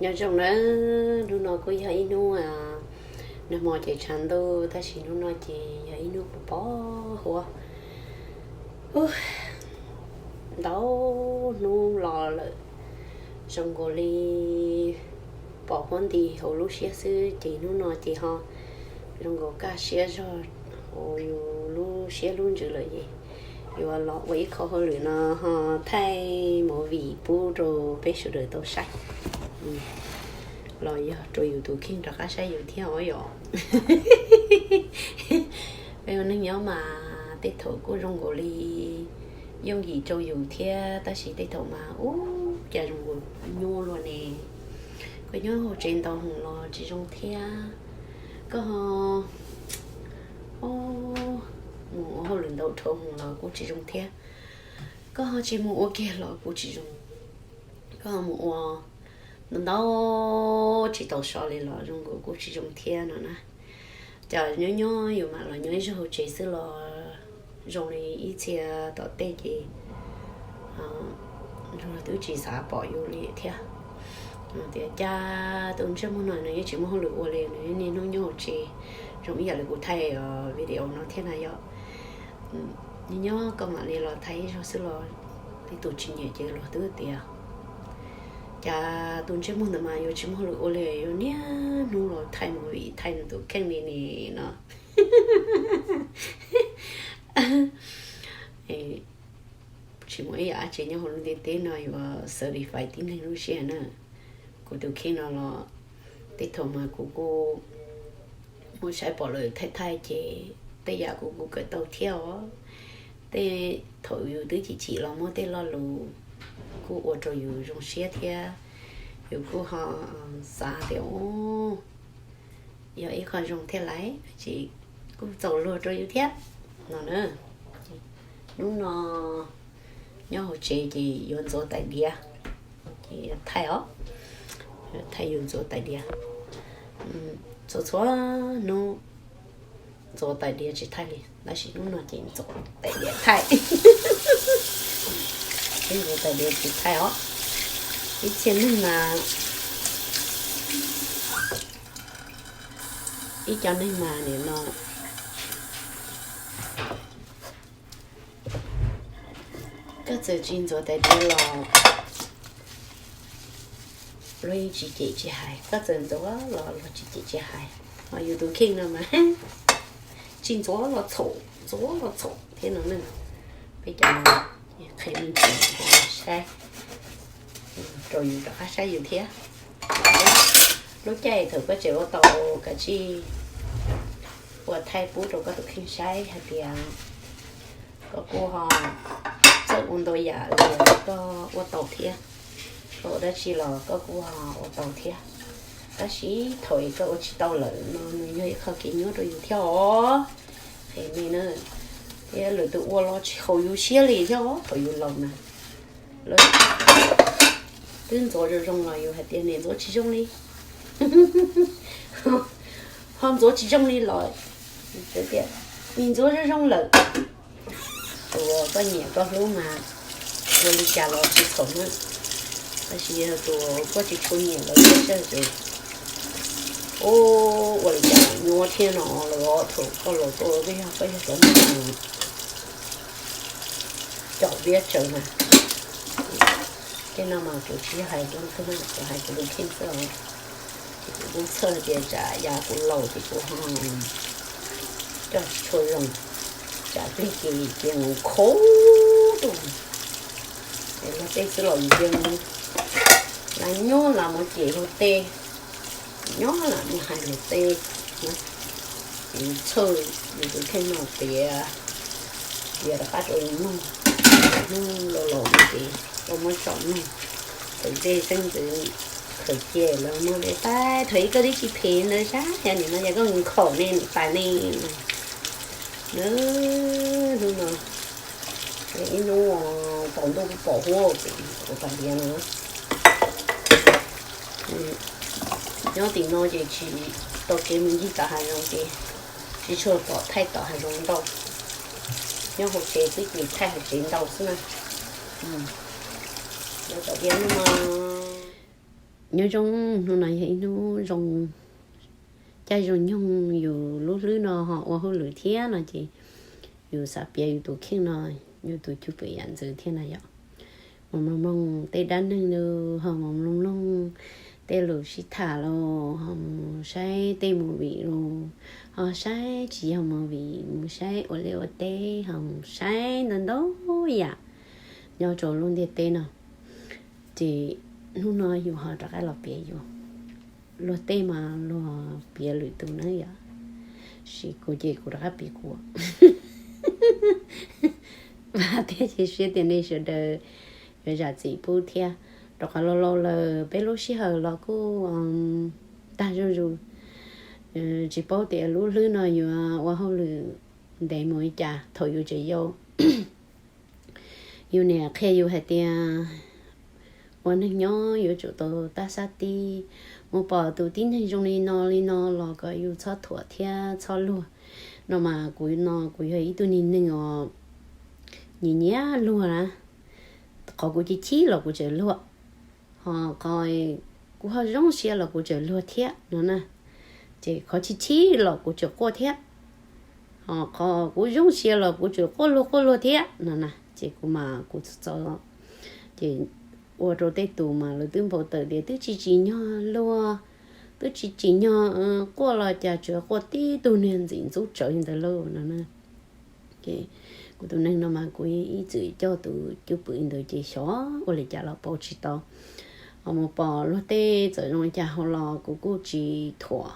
Nyob zoo nawb, hnub no kuj yog ib hnub, nag hmo ces tshav ntuj tab sis hnub no ces yog ib hnub pos pos huab. Ntau hnub los lawm, zoo nkaus li pos huab nti hauv lub siab xwb ces hnub no ces ho zoo nkaus kaj siab zog hauv yus lub siab lub ntsws lawm es yuav los ua ib qho hauj lwm no ho thaij movie pub rau peb sawv daws tau saib los yog rau yus tus kheej rov qab saib yus thiab os yom. Peb ua neej nyob mas tej thaum kuj zoo nkaus li yooj yim rau yus thiab tab sis tej thaum mas ub cas zoo nkaus nyuaj luaj ne. Koj nyob hauv tsev ntau hwv los tsis zoo thiab, koj ho mus ua hauj lwm ntau dhau hwv los kuj tsis zoo thiab, koj ho tsis mus ua kiag los kuj tsis zoo, koj ho mus ua ntau ntau tsis tau so li los zoo nkaus kuj tsis zoo thiab no na. Ces nyob nyob yus mam los nyob ib zaug hauv tsev xwb los zoo li ib txhia tom tej ces twb tsis xav pom yus li thiab. Tias cas tus ntsej muag no nws yeej tsis muaj hauj lwm ua li, nws niaj hnub nyob hauv tsev zoo ib yam li kuv thaij video no thiab na yom. Nyob nyob koj mam li los thaij ib zaug xwb los ib tus tsis nyiam ces luag twb tias cas tus ntsej muag ntawd mas yuav tsis muaj hauj lwm ua li, yuav niaj hnub los thaij movie thaij nws tus kheej li ne no. Tsis muaj ib yam dab tsi nyob hauv lub ntiaj teb no yuav satisfy tib neeg lub siab na. Kuv tus kheej no los tej thaum mas kuv kuj muaj saib pom lawv thaij thaij ces tej yam kuv kuj kawm tau thiab os. Tej thaum yus twb chim chim los muaj tej lo lus kuj ua rau yus zoo siab thiab, yus kuj ho xav tias yog ib qho zoo thiab lawm ces kuj txaus luag rau yus thiab no na. Hnub no nyob hauv tsev ces yuav ntxuav tais diav, ces thaij os, thaij yus ntxuav tais diav. Txhua txhua hnub ntxuav tais diav tsis thaij li, tab sis hnub no ces ntxuav tais diav thaij. Ntxuav tais diav tsis thaij os. Ib txhia neeg mas, ib co neeg mas nim no koj txawm tsis ntxuav tais diav los luag yeej tsis cem tsis hais, koj txawm ntxuav los luag tsis cem tsis hais. Ho yus tus kheej no mas tsis ntxuav los txhaum, ntxuav los txhaum thiab no ne. Peb cov no qhia me ntsis saib rau yus rov qab saib yus thiab. Lub caij thaum koj tseem ua tau kav tsij ua thaij pub rau koj tus kheej saib hais tias koj kuj ho txawj ua ntau yam li koj ua tau thiab, koj ua dab tsi los koj kuj ho ua tau thiab. Tab sis thaum koj ua tsis tau lawm no nws yog ib qho kev nyuaj rau yus thiab os. Qhia nej na, thiab lwm tus ua los tsis haum yus siab li thiab os thaum yus laus na. Lawv twb ntxuav zoo zoo los yus hais tias niam ntxuav tsis zoo li, ho ntxuav tsis zoo li los tias nim ntxuav zoo zoo lawm. Tus uas koj nyiam koj hlub mas ua li cas los tsis txhaum na, tab sis yog tus uas koj tsis tshua nyiam los tsis txawj ces ua li cas nyuaj thiab no los thaum koj laus tuaj twb yog koj yog cov neeg caum viab tsawv mas. Tej no mas kuv tsis yog hais rau leej twg na, kuv hais kuv tus kheej xwb os. Ces kuv kuj txhawj tias tsam yav kuv laus ces kuv ho coj tsis tshua zoo, tsam plig ces cia mus khaub tuaj. Es luag tej xwb los yus cia mus, lam nyob lam mus cem luag tej, nyob lam mus hais luag tej. Yus txhawj yus tus kheej no tias, tias rov qab rau yus mloog, hnub laus laus no ces koj muab tsom mloog, thaum tej xeeb ntxwv khaws cia lawv muab de tais thaum ib koj twb tsis phem ntawd sab, yog nim no yog koj nkhaus ne niam tais ne. Hnub no ib hnub tsaus ntuj pom huab ces ua tais diav no. Nyob tim no ces tsis tau kev mus ncig tom hav zoov ces tsis tshua pom thaij tom hav zoov ntau. Nyob hauv tsev xwb ces thaij hauv tsev ntau xwb na. Ua tais diav no mas Nyob zoo, hnub no yog ib hnub zoo, caij zoo nyoog yus lub hlwb no ho ua hauj lwm thiab no ces yus xav piav yus tus kheej no, yus tus cwj pwm yam ntxwv thiab na yom. Mus mloog mloog tej dab neeg los ho mus mloog mloog tej lus sib tham los ho mus saib tej movie los ho saib tsis yog movie mus saib ua liaj ua teb ho mus saib ntau ntau yam nyob rau lub ntiaj teb no. Ces hnub no yus ho rov qab los piav yus. Luag tej mas luag piav lwm tus na yom, sis kuv ces kuv rov qab piav kuv. Vam thiab cia siab tias nej sawv daws yuav zam txim pub thiab. Rau qhov laus laus lawm peb lub sij hawm los kuj tag zuj zus, tsis paub tias lub hlwb no yuav ua hauj lwm ntev mus li cas thaum yus tseem yau. Yus niam qhia yus hais tias ua neeg nyob yuav tsum tau tab sab tib, mus pom tus tib neeg zoo li no li no los kom yus txhob thuam thiab txhob luag. No mas kuv no kuv yog ib tug niag neeg os, nyiam nyiam luag na. Qhov kuv chim chim los kuv tseem luag, ho qhov kuv ho zoo siab los kuv tseem luag thiab no na. Ces qhov chim chim los kuv tseem quaj thiab, ho qhov kuv zoo siab los kuv tseem quaj luag quaj luag thiab no na. Ces kuv mas kuv txom txom, ces ua rau tej tus mas lawv twb npau taws tias twb tsis tsim nyog luag, twb tsis tsim nyog quaj los cas tsuas quaj tib tug niag ntxim ntxub tsawv li ntawd lauj no na. Ces kuv tus neeg no mas kuv ib txwm coj tus cwj pwm li ntawd ces xyov ua li cas los pauv tsis tau. Ho mus pom luag tej txawm zoo li cas hauv los kuv kuj tsis thuam,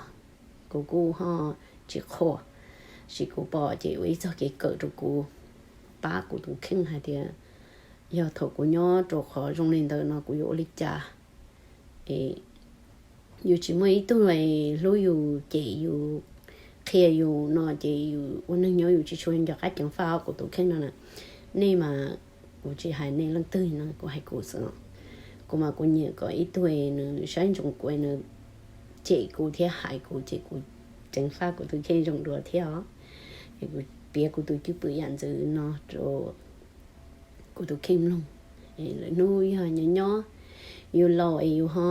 kuv kuj ho tsis qhuas, sis kuv pom ces ua ib txoj kev kawm rau kuv, pab kuv tus kheej hais tias yog thaum kuv nyob rau qhov zoo li ntawd no kuv yuav ua li cas. Es yus tsis muaj ib tug hlub yus cem yus, qhia yus no ces yus ua neeg nyob yus tsis tshua nco qab ceev faj os kuv tus kheej no na. Nej mas kuv tsis hais nej leej twg no kuv hais kuv xwb. Kuv mas kuv nyiam kom ib tug nws saib ntsoov kuv, nws cem kuv thiab hais kuv ces kuv ceev faj kuv tus kheej zoo dua thiab os. Es kuv piav kuv tus cwj pwm yam ntxwv no rau kuv tus kheej mloog. Lwm hnub yog nyob nyob yus laus es yus ho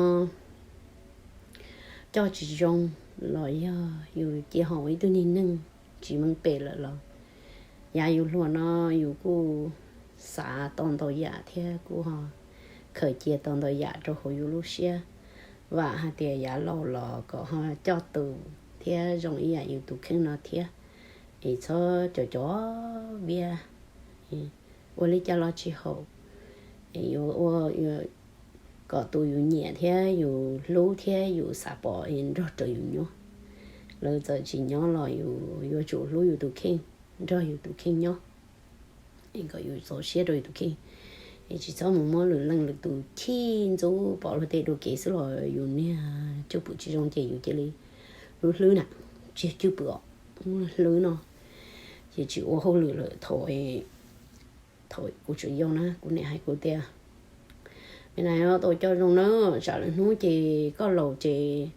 coj tsis zoo los yog yus cia ho ua ib tug niag neeg tsis meej pem lawm los, yav yus hluas no yus kuj xav tau ntau yam thiab kuj ho khaws cia tau ntau yam rau hauv yus lub siab. Vam hais tias yav laus los kom ho coj tus thiab zoo ib yam yus tus kheej no thiab. Es txhob cov cov viab, ua li cas los tsis haum. Es yuav ua kom tus yus nyiam thiab yus hlub thiab yus xav pom es nrog rau yus nyob. Lawv txawm tsis nyob los yus yuav tsum hlub yus tus kheej, nrog yus tus kheej nyob, es kom yus txaus siab rau yus tus kheej. Es tsis txhob mus muab lwm leej lwm tus chim ntxub, pom luag tej dua kev xwb los yus niag cwj pwm tsis zoo ces yus cia li lub hlwb na, tsis yog cwj pwm os, hlwb no ces tsis ua hauj lwm lawm. Thaum, thaum kuv tseem yau na kuv niam hais kuv tias, me nas, tau coj zoo na, tsam lwm hnub ces koj laus ces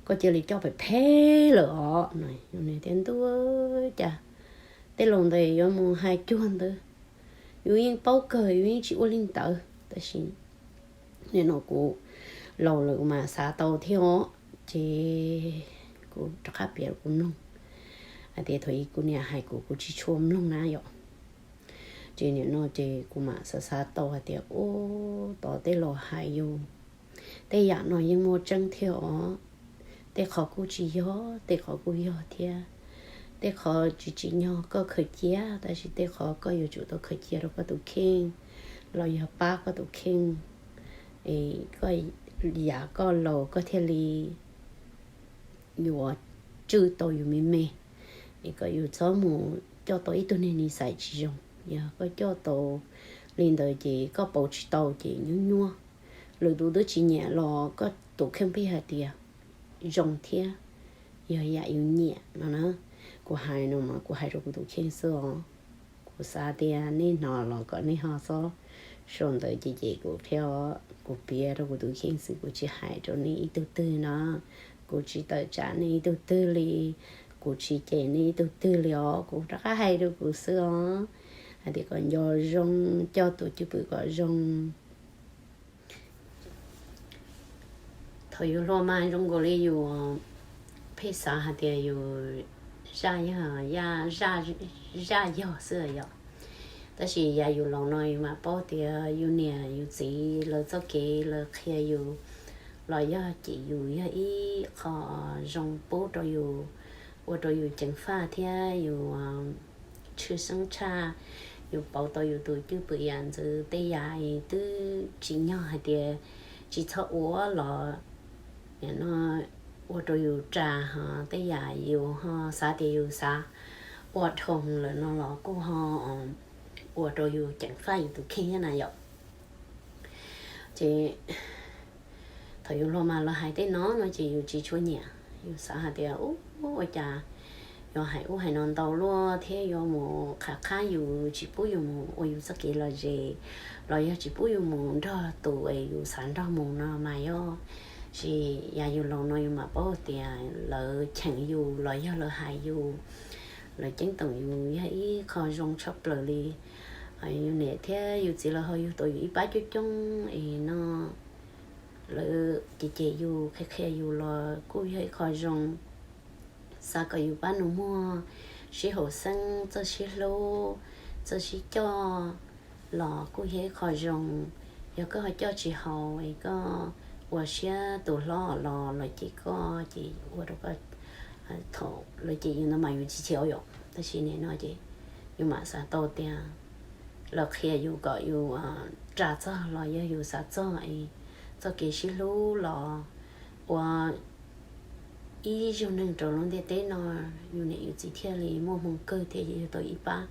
koj cia li coj phem phem lawm os. Yus niam tias, ntuj, cas tej laus ntawd yuav mus hais cuag ntawd, yus yeej paub kawg, yus yeej tsis ua li ntawd. Tab sis nim no kuv laus lawm mas xav tau thiab os. Ces kuv rov qab piav rau kuv mloog hais tias thaum ub kuv niam hais kuv, kuv tsis tshua mloog na yom. Ces nim no ces kuv mam xav xav tau hais tias, ub, tos tej laus hais yus tej yam no yeej muaj tseeb thiab os. Tej qhov kuj tsis yog, tej qhov kuj yog thiab. Tej qhov tsis tsim nyog koj khaws cia, tab sis tej qhov koj yuav tsum tau khaws cia rau koj tus kheej los yog pab koj tus kheej. Es koj, yav koj laus koj thiaj li yuav tswj tau yus me me. Es koj yuav txhob mus coj tau ib tug niag nis xais tsis zoo. Yog koj coj tau li ntawd ces koj pauv tsis tau ces nyuaj nyuaj. Lwm tus twb tsis nyiam los koj tus kheej pheej hais tias zoo thiab, yog yam yus nyiam no na. Kuv hais no mas kuv hais rau kuv tus kheej xwb os. Kuv xav tias nej hnov los kom nej ho txhob sau ntawv cem cem kuv thiab os. Kuv piav rau kuv tus kheej xwb, kuv tsis hais rau nej ib tug twg no. Kuv tsis tawm tsam nej ib tug twg li, kuv tsis cem nej ib tug twg li os. Kuv rov qab hais rau kuv xwb os, hais tias kom nco zoo, coj tus cwj pwm kom zoo. Thaum yus hluas mas zoo nkaus li yus pheej xav hais tias yus zaj yog, zaj yog xwb yom. Tab sis yav yus laus no yus mam paub tias yus niam yus txiv lawv txoj kev lawv qhia yus los yog cem yus yog ib qho zoo pub rau yus, ua rau yus ceev faj thiab yus tshwj xeeb tshaj, yus pauv tau yus tus cwj pwm yam ntxwv tej yam twb tsim nyog hais tias tsis txhob ua los no ua rau yus ras ho tej yam yus ho xav tias yus xav ua dhau lawm no los kuj ho ua rau yus ceev faj yus tus kheej thiab na yom. Ces thaum yus hluas mas lawv hais tej no no ces yus tsis tshua nyiam, yus xav hais tias ua cas yuav hais ub hais no ntau luaj thiab yuav mus qhab qhab yus tsis pub yus mus ua yus txoj kev lom zem los yog tsis pub yus mus nrog tus uas yus xav nrog mus no mas yog. Tab sis yav yus laus no yus mam paub tias lawv cheem yus los yog lawv hais yus, lawv ceeb toom yus yog ib qho zoo tshaj plaws li. Yus niam thiab yus txiv lawv ho yug tau yus ib pab coob coob es no lawv cem cem yus qhia qhia yus los kuj yog ib qho zoo. Xav kom yus pab nus muag, sib haum xeeb, txawj sib hlub, txawj sib coj los kuj yog ib qho zoo. Yog koj ho coj tsis haum es koj ua siab tus hlob los lawv cem koj ces ua rau koj, thaum lawv cem yus ntawd mas yus tsis chim yom, tab sis nim no ces yus mam xav tau tias lawv qhia yus kom yus ras txog los yog yus xav txog es txoj kev sib hlub los ua ib zaug neeg rau lub ntiaj teb no, yus niam yus txiv thiaj li muaj hmoo kawg thiaj yug tau ib pab.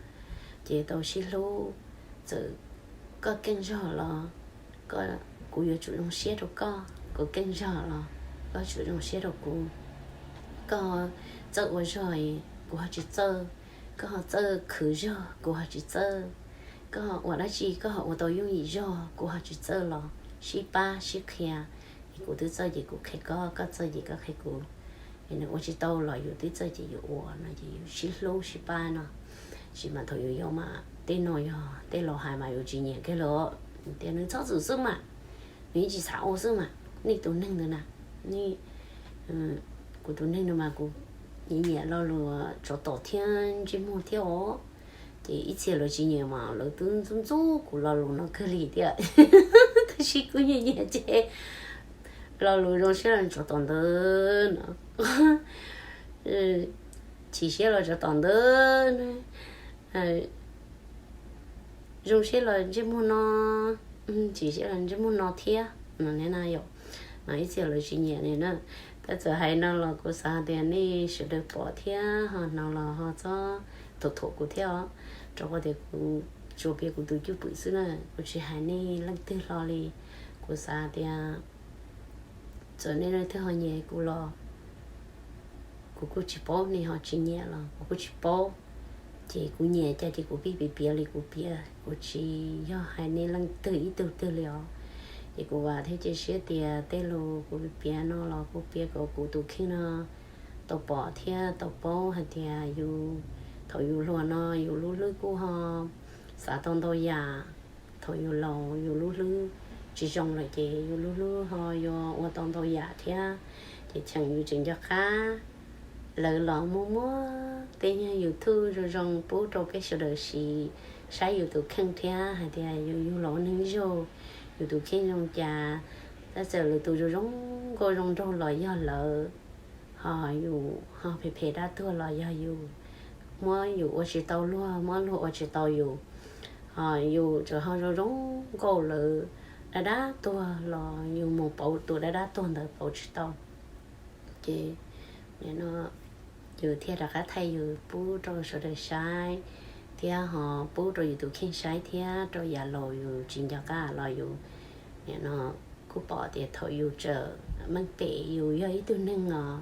Ces tau sib hlub, txawm koj keej zog los kuv yuav tsum zoo siab rau koj, kuv keej zog los koj tsum zoo siab rau kuv. Koj txawj ua zog, kuv ho tsis txawj. Koj ho txawj khwv zog, kuv ho tsis txawj. Koj ua dab tsi koj ho ua tau yooj yim zog, kuv ho tsis txawj los sib pab sib qhia. Es kuv twb txawj ces kuv qhia koj, koj txawj ces koj qhia kuv. Es nws ua tsis tau los yus twb txawj ces yus ua no ces yus sib hlub sib pab no. Tab sis mas thaum yus yau mas tej no yog tej laus hais mas yus tsis nyiam kiag li. Tias nws txhob txwm xwb mas, nws yeej tsis xav ua xwb mas, nej tus neeg ntawd na, nej, kuv tus neeg no mas kuv nyiam nyiam lo lus tsov tom thiab ntsej muag thiab os. Ces ib txhia lawv tsis nyiam mas lawv twb ntxub ntxub kuv lo lus no kawg li thiab. Tab sis kuv nyiam nyiam ces lo lus zoo siab los tsov tom ntawd no, chim siab los tsov tom ntawd, zoo siab los ntsej muag no, chim siab los ntsej muag no thiab no ne na yom. Ib txhia lawv tsis nyiam li na. Tab txawm hais no los kuv xav tias nej sawv daws pom thiab ho hnov los ho txhob thuam thuam kuv thiab os, rau qhov tias kuv tsuas piav kuv tus cwj pwm xwb na, kuv tsis hais nej leej twg hlo li. Kuv xav tias txawm nej leej twg ho nyiam kuv los kuv kuj tsis paub, nej ho tsis nyiam los kuv kuj tsis paub. Ces kuv nyiam cas ces kuv pheej piav piav li kuv piav, kuv tsis yog hais nej leej twg ib tug twg li os. Ces kuv vam thiab cia siab tias tej lus kuv piav no los kuv piav kom kuv tus kheej no tau pom thiab tau paub hais tias yus, thaum yus hluas no yus lub hlwb kuj ho xav tau ntau yam. Thaum yus laus yus lub hlwb tsis zoo lawm ces yus lub hlwb ho yuav ua tau ntau yam thiab. Ces cheem yus tseem nco qab lawv los muaj muaj tej nyuag YouTube zoo zoo pub rau peb sawv daws siv, saib yus tus kheej thiab hais tias yus yug los ua neeg ib zaug yus tus kheej zoo cas. Tab txawm lwm tus zoo zoo nkauj zoo nraug los yog lawv, ho yus ho phem phem dab tuag los yog yus, muab yus ua tsis tau luag, muab luag ua tsis tau yus, ho yus tseem ho zoo zoo nkauj lawv dab dab tuag los yus mus pauv tus dab dab tuag ntawd pauv tsis tau. Ces no yus thiaj rov qab thaij yus pub rau sawv daws saib, thiab ho pub rau yus tus kheej saib thiab rau yav laus yus tsis nco qab los yus, nim no kuj pom tias thaum yus tseem meej pem yus yog ib tug neeg os,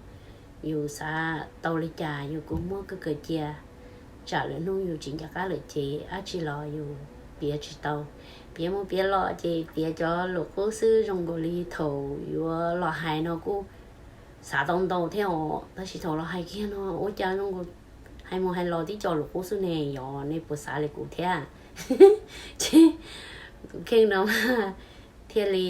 yus xav tau li cas yus kuj muab kawg kawg cia. Tsam lwm hnub yus tsis nco qab lawm ces dab tsi los yus piav tsis tau. Piav mus piav los ces piav cov lus qub xwb zoo nkaus li thaum yuav los hais no kuj xav tau ntau thiab os, tab sis thaum los hais kiag no ua cas zoo nkaus hais mus hais los tib co lus qub xwb ne, yog nej puas xav li kuv thiab? Ces tus kheej no mas thiaj li